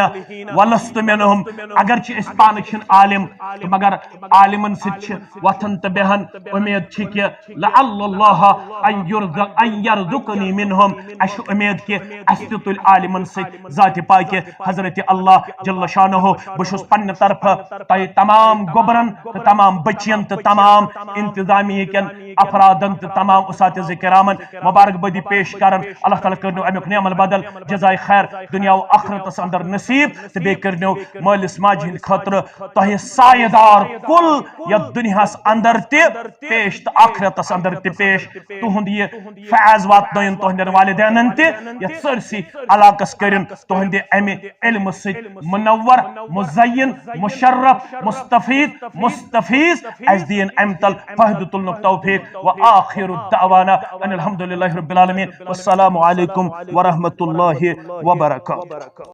ولست منہم۔ اگرچہ أسۍ پانہٕ چھِنہٕ عالم تہٕ مگر عالمن سۭتۍ چھِ وۄتھان تہٕ بیہان۔ امید چھِ کہِ لعل اللہ ان یرزق، ان یرزقنی منہم۔ اَسہِ چھِ امید کہِ اَسہِ تہِ تُلہِ عالمن سۭتۍ ذاتِ پاکہِ حضرت اللہ جل شانہ۔ بہٕ چھُس پننہِ طرفہٕ تۄہہِ تمام گوبرن تہٕ تمام بچین تہٕ تمام انتظامیہ کٮ۪ن افرادن تہٕ تمام اساتذہ کرامن مبارکبادی پیش کران۔ اللہ تعالیٰ کٔرنو امیُک نعم البدل، جزائے خیر، دنیا و آخرتس اندر نصیب، تہٕ بیٚیہِ کٔرنو مٲلِس ماجہِ ہٕنٛدِ خٲطرٕ تۄہہِ سایہِ دار کُل یتھ دُنیاہس اندر تہِ پیش تہٕ آخرتس اندر تہِ پیش۔ تُہُنٛد یہِ فیض واتنٲیِن تُہنٛدٮ۪ن والدینن تہِ یتھ سٲرسٕے علاقس کٔرِن تُہنٛدِ امہِ علمہٕ سۭتۍ منور، مزین، مشرف، مستفید، مستفیض۔ اسہِ دِیِن امہِ تل فٲیدٕ تُلنُک توفیق۔ وآخر دعوانا ان الحمد للہ رب العالمین۔ والسلام علیکم ورحمۃ اللہ وبرکاتہ۔